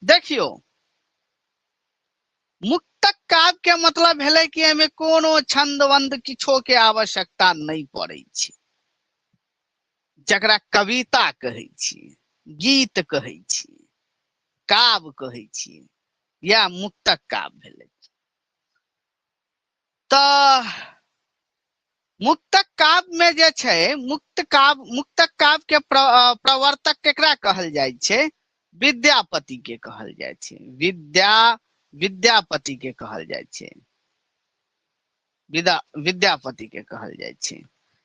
देखियौ, मुक्तक काव्य के मतलब भेलै कि एहिमे कोनो छंद वंद किछो के आवश्यकता नहि पड़ै छै, जकरा कविता कहै छी, गीत कहै छी, काव्य कहै छी, या मुक्तक काव्य भेलै। तऽ मुक्तक काव्य में जे छै, मुक्त काव्य, मुक्तक काव्य के प्रवर्तक केकरा कहल जाइ छै? विद्यापति के कहल जाइ छै। विद्यापति के कहल जाइ छै। विद्यापति के कहल जाइ छै।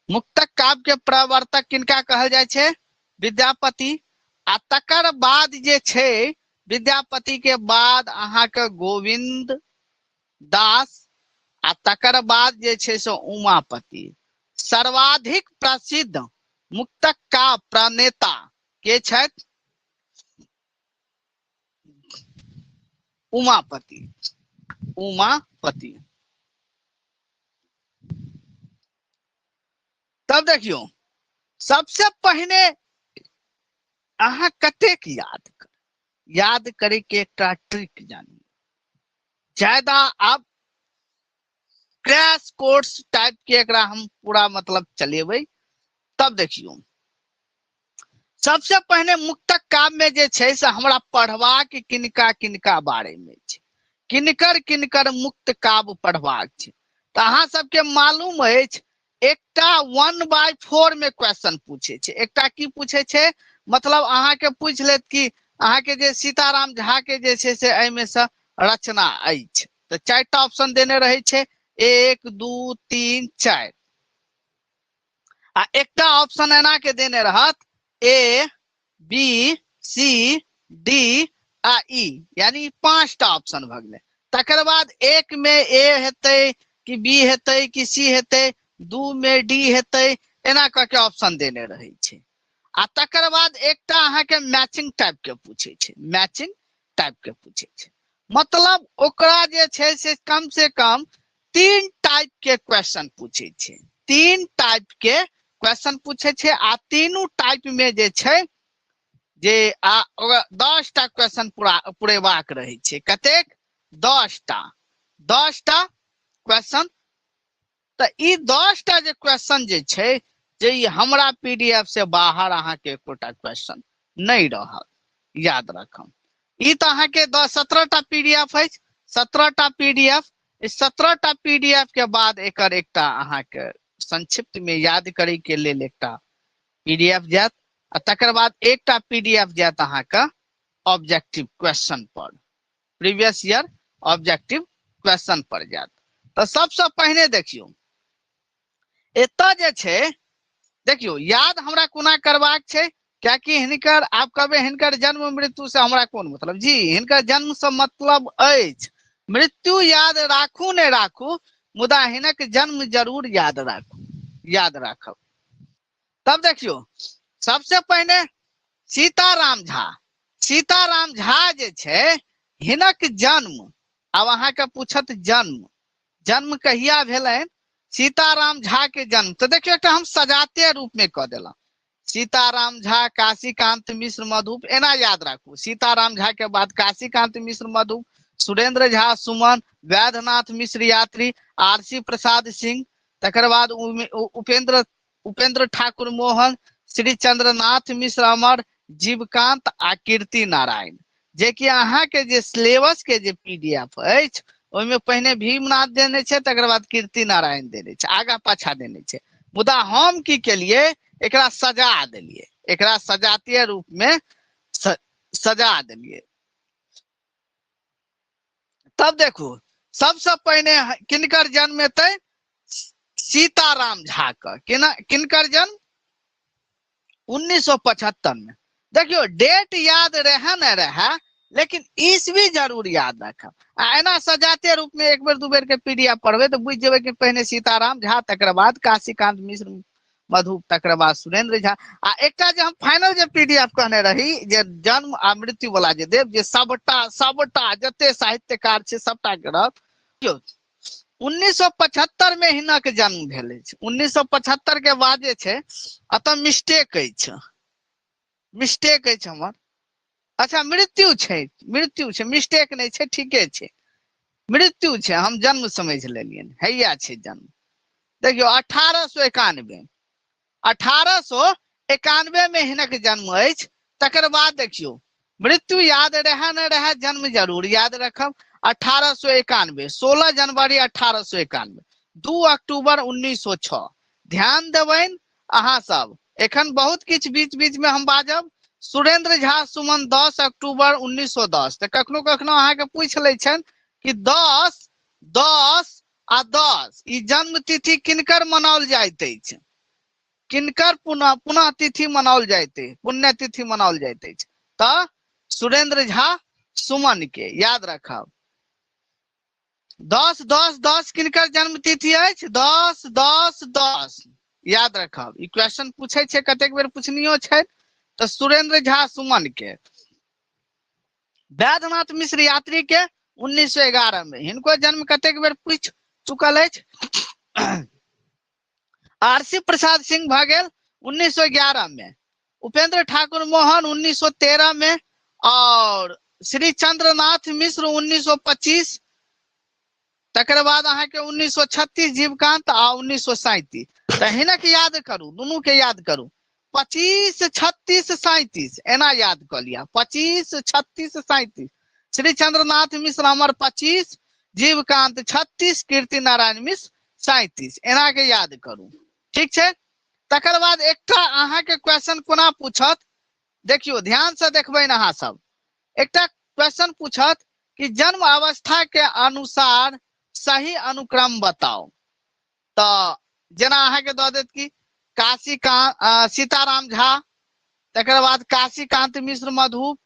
मुक्तक काव्य के प्रवर्तक किनका कहल जाइ छै? विद्यापति। आ तकर बाद जे छै, विद्यापति के बाद अहाँके गोविंद दास, आ तकर बाद जे छै से उमापति। सर्वाधिक प्रसिद्ध मुक्तक का प्रणेता के छथि? उमापति। उमापति। तब देखियौ, सबसे पहिने अहाँ कतेक याद कर, याद करे के एकटा ट्रिक जानी। ज्यादा आब क्रैश कोर्स टाइप के एकरा हम पूरा मतलब चलेबै। तब देखियौ, सबसे पहिने मुक्तक काव्य में जे छै से हमरा पढ़बाक किनका किनका बारे में छै, किनकर किनकर मुक्त काव्य पढ़बाक छै। तऽ अहाँ सबके मालूम अछि, एकटा 1/4 में क्वेश्चन पूछे छै। एकटा की पूछे छै, मतलब अहाँके पूछि लेत कि अहाँके जे सीताराम झा के जे छै से एहिमे से रचना अछि, तऽ 4टा ऑप्शन देने रहै छै, 1 2 3 4, आ एकटा ऑप्शन एना के देने रहत ए बी सी डी आ ई, यानी 5टा ऑप्शन भऽ गेलै। तकर बाद 1 में ए हेतै कि बी हेतै कि सी हेतै, 2 में डी हेतै, एना कऽ के ऑप्शन देने रहै छै। आ तकर बाद एकटा अहाँके मैचिंग टाइप के पूछै छै, मैचिंग टाइप के पूछै छै, मतलब ओकरा जे छै से कम से कम 3 टाइप के क्वेश्चन पूछै छै, 3 टाइप के क्वेश्चन पूछै छै। आ तीनू टाइप में जे छै जे आ ओकरा 10टा क्वेश्चन पुरेबाक रहै छै। कतेक? 10टा, 10टा क्वेश्चन। तऽ ई 10टा जे क्वेश्चन जे छै, जे ई हमरा पीडीएफ से बाहर अहाँके एकोटा क्वेश्चन नहि रहत, याद रखब। ई तऽ अहाँके 17टा पीडीएफ अछि, 17टा पीडीएफ, ई 17टा पीडीएफ के बाद एकर एकटा अहाँके संक्षिप्त में याद करे के लेल एकटा पीडीएफ जायत, आ तकर बाद एकटा पीडीएफ जायत अहाँके ऑब्जेक्टिव क्वेश्चन पर, प्रीवियस ईयर ऑब्जेक्टिव क्वेश्चन पर जायत। तऽ सबसँ पहिने देखियौ एतऽ जे छै, देखियौ याद हमरा कोना करबाक छै, कियाकि हिनकर आब कहबै हिनकर जन्म मृत्यु से हमरा कोन मतलब, जी हिनकर जन्म से मतलब अछि, मृत्यु याद राखू नहि राखू, मुदा हिनक जन्म जरूर याद राखू, याद राखब। तब देखियौ सबसे पहिने सीताराम झा, सीताराम झा जे छै हिनक जन्म, आब अहाँके पूछत जन्म, जन्म कहिया भेलनि सीताराम झा के जन्म, तऽ देखियौ एकटा हम सजातीय रूप में कऽ देलहुँ, सीताराम झा काशीकांत मिश्र मधुप, एना याद राखू, सीताराम झा के बाद काशीकांत मिश्र मधुप, सुरेंद्र झा सुमन, वैद्यनाथ मिश्र यात्री, आरसी प्रसाद सिंह, तकर बाद उपेंद्र ठाकुर मोहन, श्री चंद्रनाथ मिश्र अमर, जीवकांत आ कीर्ति नारायण। जे कि अहाँके जे सिलेबस के जे पीडीएफ अछि ओहिमे पहिने भीमनाथ देने छै, तकर बाद कीर्ति नारायण देने छै, आगा पाछा देने छै, मुदा हम की केलिए एकरा सजा देलिए, एकरा सजातीय रूप में सजा देलिए। तब देखू सबसे पहिने किनकर जन्म हेतै? सीताराम झा के। किनकर जन्म? 1975 में। देखियो डेट याद रहे न रहे, लेकिन ईस्वी जरूर याद रखब। आ एना सजातीय रूप में एक बेर दू बेर के पीडीएफ पढ़बै तऽ बुझि जेबै कि पहिने सीताराम झा, तकर बाद काशीकांत मिश्र मधु, तकर बाद सुरेंद्र झा। आ एकटा जे हम फाइनल जे पीडीएफ कहने रही जे जन्म आ मृत्यु वाला जे देव, जे सबटा जते साहित्यकार छै सबटा के रहत। देखियौ 1975 में हिनक जन्म भेल अछि। 1975 के बाद जे छै अतः मिस्टेक अछि, मिस्टेक अछि हमर। अच्छा मृत्यु छै, मृत्यु छै, मिस्टेक नहि छै, ठीके छै, मृत्यु छै, हम जन्म समझ लेलियनि, हैया छै जन्म। देखियौ 1891, 1891 मे हिनक जन्म अछि। तकर बाद देखियौ मृत्यु याद रहे न रहे, जन्म जरूर याद रखब। 1891, 16 जनवरी 1891, 2 अक्टूबर 1906। ध्यान देबनि अहाँ सब, एखन बहुत किछु बीच बीच में हम बाजब। सुरेंद्र झा सुमन 10 अक्टूबर 1910, तऽ कखनो कखनो अहाँके पूछि लै छनि कि 10, 10 आ 10 ई जन्म तिथि किनकर मनाओल जाइत अछि, किनकर पुनः तिथि मनाओल जाइत अछि, पुण्य तिथि मनाओल जाइत अछि, तऽ सुरेंद्र झा सुमन के याद रखब। 10 10 10 किनकर जन्म तिथि अछि, 10 10 10 याद रखब। ई क्वेश्चन पूछै छै, कतेक बेर पूछनियो छै, तऽ सुरेंद्र झा सुमन के। वैद्यनाथ मिश्र यात्री के 1911 में, हिनको जन्म कतेक बेर पूछि चुकल अछि। आरसी प्रसाद सिंह भऽ गेल 1911 में, उपेंद्र ठाकुर मोहन 1913 में, और श्री चंद्रनाथ मिश्र 1925, तकर बाद अहाँके 1936 जीवकांत आ 1937। तऽ हिनक याद करू, दुनू के याद करू, 25 36 37 एना याद कऽ लिअ, 25 36 37। श्री चंद्रनाथ मिश्र हमर 25, जीवकांत 36, कीर्ति नारायण मिश्र 37, एना के याद करू, ठीक छै। तकर बाद एकटा अहाँके क्वेश्चन कोना पूछत, देखियौ ध्यान से देखबै ने अहाँ सब। एकटा क्वेश्चन पूछत कि जन्म अवस्था के अनुसार सही अनुक्रम बताओ। तऽ जेना अहाँके दऽ देत कि सीताराम झा, तकर बाद काशीकांत मिश्र मधु,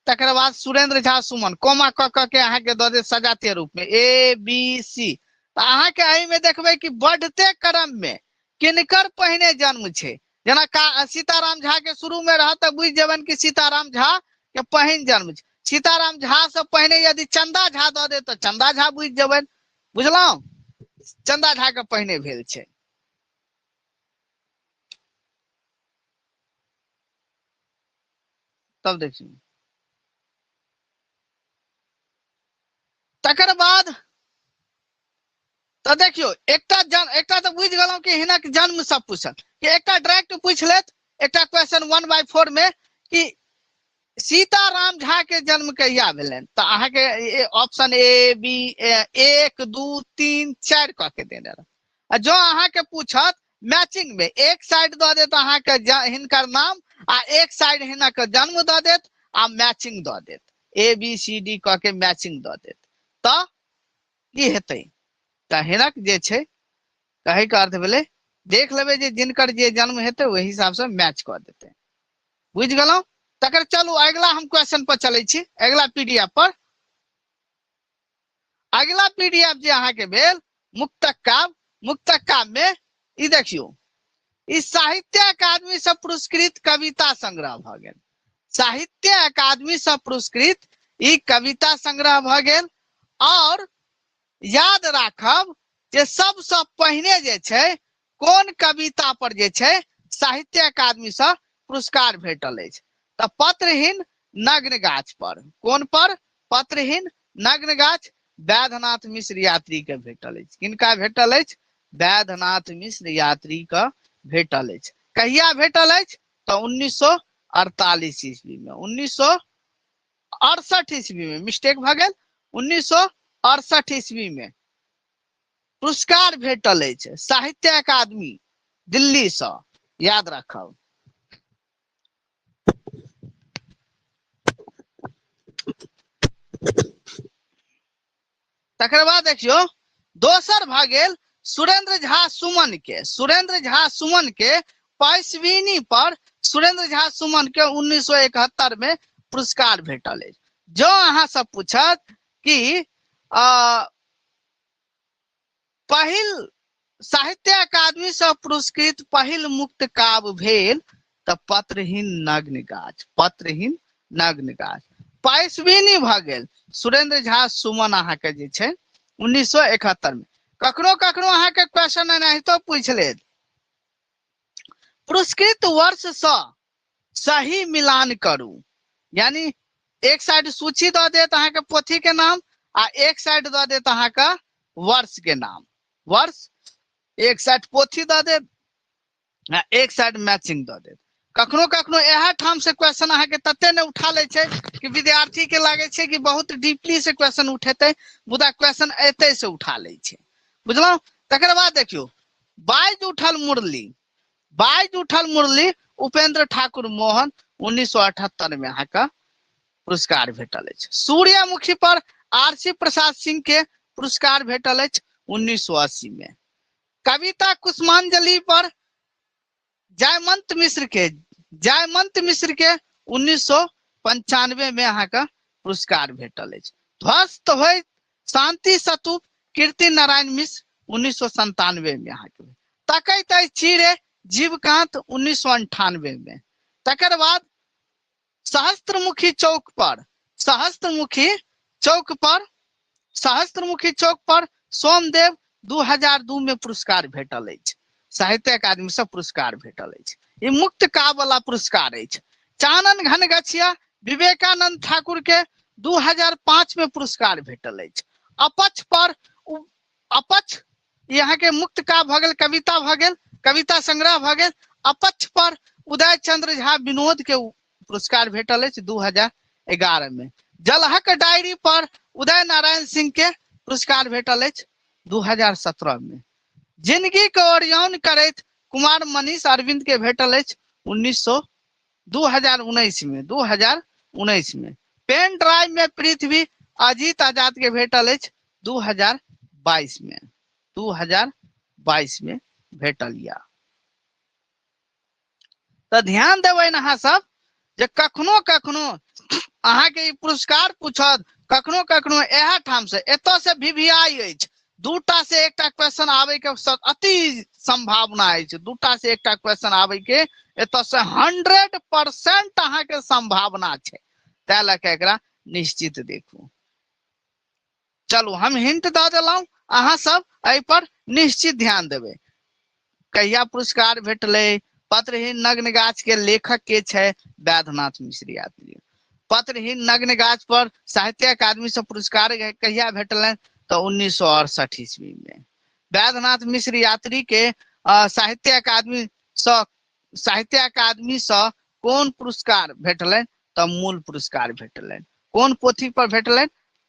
तकर बाद सुरेंद्र झा सुमन, कोमा कऽ कऽ के अहाँके दऽ देत सजातीय रूप में ए बी सी। तऽ अहाँके एहिमे देखबै कि बढ़ते क्रम में किनकर पहिने जन्म छै। जेना सीताराम झा के शुरू में रहत तऽ बुझि जेबनि कि सीताराम झा के पहिन जन्म छै। सीताराम झा से पहिने यदि चंदा झा दऽ देत तऽ चंदा झा बुझि जेबनि, बुझलहुँ, चंदा झा के पहिने भेल छै। तब देखियौ तकर बाद तऽ देखियौ एकटा जन, एकटा तऽ बुझि गेलहुँ कि हिनक जन्म सब पूछल, कि एकटा डायरेक्ट पूछि लेत एकटा क्वेश्चन 1/4 में कि सीताराम झा के जन्म कहिया भेलनि, तऽ अहाँके ऑप्शन ए बी 1 2 3 4 कऽ के देने रहत। आ जँ अहाँके पूछत मैचिंग में एक साइड दऽ देत अहाँके हिनकर नाम आ एक साइड हिनक जन्म दऽ देत आ मैचिंग दऽ देत, ए बी सी डी कऽ के मैचिंग दऽ देत, तऽ की हेतै। तऽ हिनक जे छै कहैके अर्थ भेलै देख लेबै जे जिनकर जे जन्म हेतै ओहि हिसाबसँ मैच कऽ देतै, बुझि गेलहुँ। तकर चलू अगिला हम क्वेश्चन पर चलै छी, अगिला पीडीएफ पर। अगिला पीडीएफ जे अहाँके भेल मुक्तक काव्य, मुक्तक काव्य में ई देखियौ ई साहित्य अकादमी से पुरस्कृत कविता संग्रह भऽ गेल, साहित्य अकादमी से पुरस्कृत ई कविता संग्रह भऽ गेल। और याद राखब जे सबसँ पहिने जे छै कोन कविता पर जे छै साहित्य अकादमी से पुरस्कार भेटल अछि, तऽ पत्रहीन नग्न गाछ पर। कोन पर? पत्रहीन नग्न गाछ वैद्यनाथ मिश्र यात्री के भेटल अछि। किनका भेटल अछि? वैद्यनाथ मिश्र यात्री के भेटल अछि। कहिया भेटल अछि? तऽ 1948 ईस्वी में, 1968 ईस्वी में, मिस्टेक भऽ गेल, 1968 ईस्वी में पुरस्कार भेटल अछि साहित्य अकादमी दिल्ली सँ, याद राखब। तकर बाद देखियौ दोसर भऽ गेल सुरेंद्र झा सुमन के। सुरेंद्र झा सुमन के पैसवीनी पर सुरेंद्र झा सुमन के 1971 में पुरस्कार भेटल अछि। जँ अहाँ सब पूछत कि पहिल साहित्य अकादमी से पुरस्कृत पहिल मुक्त काव्य भेल तऽ पत्रहीन नग्न गाछ, पत्रहीन नग्न गाछ। पैसवीनी भऽ गेल सुरेंद्र झा सुमन अहाँके जे छै 1971 में। कखनो कखनो अहाँके क्वेश्चन एनाहितो पूछि लेत, पुरस्कृत वर्ष सँ सही मिलान करू, यानी एक साइड सूची दऽ देत अहाँके पोथी के नाम आ एक साइड दऽ देत अहाँके वर्ष के नाम। वर्ष एक साइड पोथी दऽ देत आ एक साइड मैचिंग दऽ देत। कखनो कखनो इएह ठाम से क्वेश्चन अहाँके तते ने उठा लै छै कि विद्यार्थी के लागै छै कि बहुत डीपली से क्वेश्चन उठेतै, मुदा क्वेश्चन एतै से उठा लै छै, बुझलहुँ। तकर बाद देखियौ बाजि उठल मुरली, बाजि उठल मुरली उपेंद्र ठाकुर मोहन 1978 में अहाँके पुरस्कार भेटल अछि। सूर्यमुखी पर आर सी प्रसाद सिंह के पुरस्कार भेटल अछि 1980 में। कविता कुसुमांजलि पर जयमंत मिश्र के, जयमंत मिश्र के 1995 में अहाँके पुरस्कार भेटल अछि। ध्वस्त होइत शांति स्तूप कीर्ति नारायण मिश्र 1997 में अहाँके। तकैत अछि चिड़ै जीवकांत 1998 में। तकर बाद सहस्त्रमुखी चौक पर, सहस्त्रमुखी चौक पर, सहस्त्रमुखी चौक पर सोमदेव 2002 में पुरस्कार भेटल अछि। साहित्य अकादमी से पुरस्कार भेटल अछि। ई मुक्त काव्य वाला पुरस्कार अछि। चानन घनगछिया विवेकानंद ठाकुर के 2005 में पुरस्कार भेटल अछि। अपच पर अपच यहाँ के मुक्त काव्य भऽ गेल, कविता भऽ गेल, कविता संग्रह भऽ गेल। अपच पर उदय चंद्र झा विनोद के पुरस्कार भेटल अछि 2011 में। जलहक डायरी पर उदय नारायण सिंह के पुरस्कार भेटल अछि 2017 में। जिंदगी के ओरियान करैत कुमार मनीष अरविंद के भेटल अछि उन्नीस सौ दू हजार उन्नैस में, 2019 में। पेन ड्राइव में पृथ्वी अजीत आजाद के भेटल अछि 2022 में, 2022 में भेटल या। तऽ ध्यान देबै अहाँ सब जे कखनो कखनो अहाँके ई पुरस्कार पूछत, कखनो कखनो इएह ठाम से एतऽ से VVI अछि, दूटा से एकटा क्वेश्चन आबै के अति संभावना अछि, दूटा से एकटा क्वेश्चन आबै के एतऽ से 100% अहाँके संभावना छै, तै लऽ के एकरा निश्चित देखू। चलू हम हिंट दऽ देलहुँ, अहाँ सब एहि पर निश्चित ध्यान देबै। कहिया पुरस्कार भेटलै? पत्रहीन नग्न गाछ के लेखक के छै? वैद्यनाथ मिश्र यात्री। पत्रहीन नग्न गाछ पर साहित्य अकादमी से पुरस्कार कहिया भेटलनि? तऽ 1968 ईस्वी में। वैद्यनाथ मिश्र यात्री के साहित्य अकादमी सँ, साहित्य अकादमी सँ कोन पुरस्कार भेटलनि? तऽ मूल पुरस्कार भेटलनि। कोन पोथी पर भेटलनि?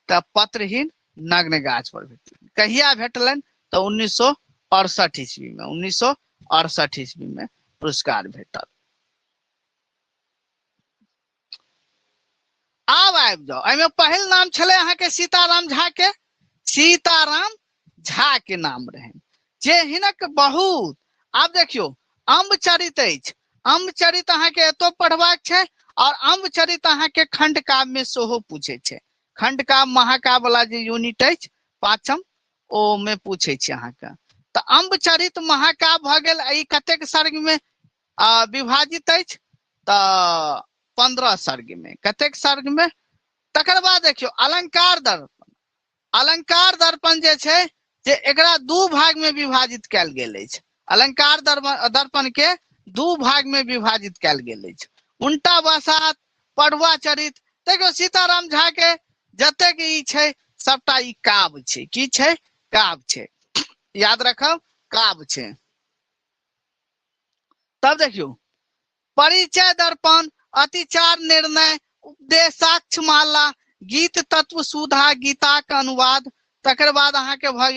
तऽ पत्रहीन नग्न गाछ पर भेटलनि। कहिया भेटलनि? तऽ 1968 ईस्वी में, 1968 ईस्वी में पुरस्कार भेटल। आब आबि जाउ, एहिमे पहिल नाम छलै अहाँके सीताराम झा के, सीताराम झा के नाम रहनि जे हिनक बहुत। आब देखियौ अम्बचरित अछि, अम्बचरित अहाँके एतो पढ़बाक छै और अम्बचरित अहाँके खंडकाव्य में सेहो पूछै छै। खंडकाव्य महाकाव्य वाला जे यूनिट अछि पांचम, ओ में पूछै छै अहाँके। तऽ अम्बचरित महाकाव्य भऽ गेल, ई कतेक सर्ग में विभाजित अछि? तऽ 15 सर्ग में। कतेक सर्ग में? तकर बाद देखियौ अलंकार दर्पण, अलंकार दर्पण जे छै जे एकरा दू भाग में विभाजित कयल गेल अछि। अलंकार दर्पण के दू भाग में विभाजित कयल गेल अछि। उनटा बसात, पढ़ुआ चरित। देखियौ सीताराम झा के जतेक ई छै सबटा ई काव्य छै। की छै? काव्य छै, याद रखब, काव्य छै। तब देखियौ परिचय दर्पण, अतिचार निर्णय, उपदेशाक्ष माला, गीत तत्व सुधा, गीताक अनुवाद। तकर बाद अहाँके भऽ